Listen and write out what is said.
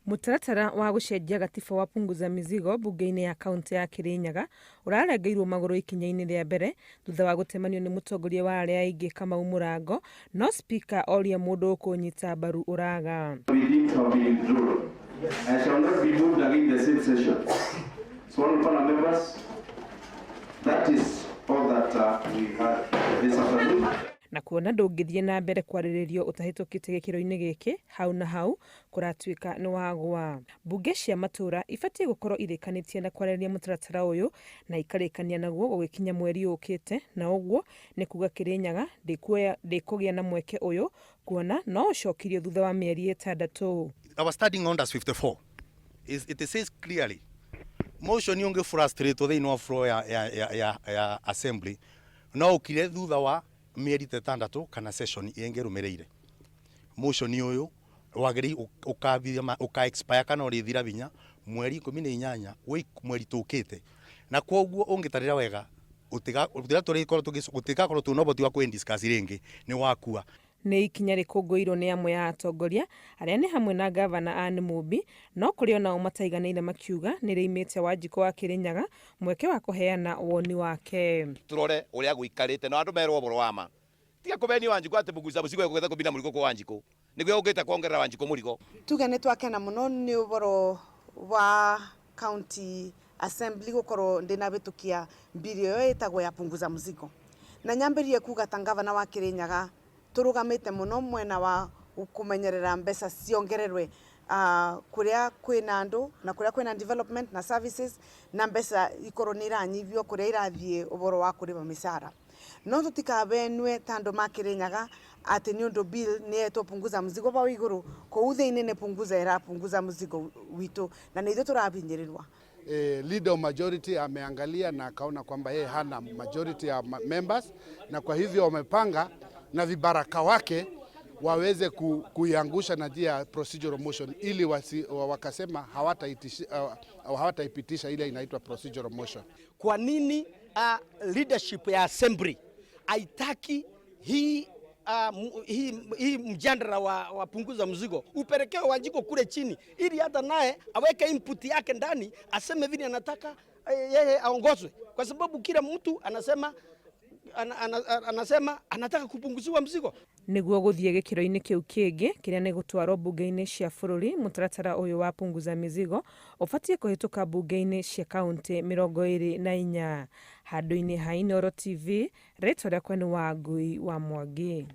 Mũtaratara wa gũcenjia gatiba wa Punguza Mizigo mbunge-inĩ ya kaũntĩ ya Kirinyaga ũrarengeirwo magũrũ ikinya-inĩ rĩa mbere thutha wa gũtemanio nĩ mũtongoria wa arĩa aingĩ Kamau Mũrango, no spika oria mũndũ ũkũnyita mbaru ũraga. Be deemed to have been withdrawn. I shall not be moved again in the same session. So, honorable panel members, that is all that we had this afternoon. Na kuona ndũngĩthiĩ na mbere kwarĩrĩrio ũtahĩtũkĩte gĩkĩro-inĩ gĩkĩ hau na hau kũratuĩka nĩ wagwa. Mbunge cia matũra ibatiĩ gũkorwo irĩkanĩtie na kwarĩrĩria mũtaratara ũyũ na ikarĩkania naguo gũgĩkinya mweri ũkĩte, na ũguo nĩ kuga Kĩrĩnyaga ndĩkũgĩa na mweke ũyũ kuona no ũcokirio thutha wa mĩeri 6. Our standing orders 54 is, it says clearly, motion ũngĩ frustrate thĩinĩ wa floor ya assembly no ũkire thutha wa mĩeri ta 6 kana session ĩngĩ ĩrũmĩrĩire. Motion ũyũ wagĩrĩire ũkathira, ũka expire kana ũrĩthira binya mweri 18 mweri tũkĩte, na kwoguo ũngĩtarĩra wega gũtigakorwo twĩna ũhoti wa kũ discuss rĩngĩ nĩ wakua. Nĩ ikinya rĩkũngũĩirwo nĩ amwe a atongoria arĩa nĩ hamwe na gavana Anne Mumbi, no kũrĩ onao mataiganĩire makiuga nĩ rĩimĩte Wanjikũ wa Kĩrĩnyaga mweke wa kũheana woni wake. Turore uria guikarite na andu merwo ũhoro wa ma, tiga kũbenia Wanjikũ atĩ Punguza Mzigo ĩgũgĩte kũbina mũrigo kwa Wanjikũ nĩguo ũkĩte kuongerera Wanjikũ mũrigo. Tuge nĩ twakena mũno nĩ ũhoro wa county assembly gũkorwo ndĩnabĩtũkia mbiri ĩyo ĩtagwo ya Punguza Mzigo, na nyambĩrie kuga ta gavana wa Kirinyaga tũrũgamĩte mũno mwena wa kũmenyerera mbeca ciongererwe kuria kwina andu na kuria kwina development na services, na mbeca ikorwo ni iranyivio kuria irathie uboro wa kuriva micara. No tutikabenwe ta andu ma Kirinyaga ati ni undu bill ni etwo Punguza Mzigo bau iguru kuu thiini ni punguza irapunguza mzigo witu na ni ithuĩ tũrabinyĩrĩrwa. Leader of majority ameangalia na akaona kwamba yeye hana majority ya members, na kwa hivyo wamepanga na vibaraka wake waweze kuiangusha na njia ya procedural motion, ili wakasema hawataipitisha ile inaitwa procedural motion. Kwa nini leadership ya assembly haitaki hii mjadala wa Punguza Mzigo upelekewe Wanjiko kule chini, ili hata naye aweke input yake ndani, aseme vile anataka yeye aongozwe, kwa sababu kila mtu anasema anataka kupunguziwa mzigo. Nĩguo gũthiĩ gĩkĩro-inĩ kĩu kĩngĩ kĩrĩa nĩ gũtwarwo mbunge-inĩ cia bũrũri, mũtaratara ũyũ wa Punguza Mizigo ũbatiĩ kũhĩtũka mbunge-inĩ cia kaũntĩ 24. Handũ-inĩ ha Inooro TV, rĩtwa rĩakwa nĩ Wangui wa Mwangi.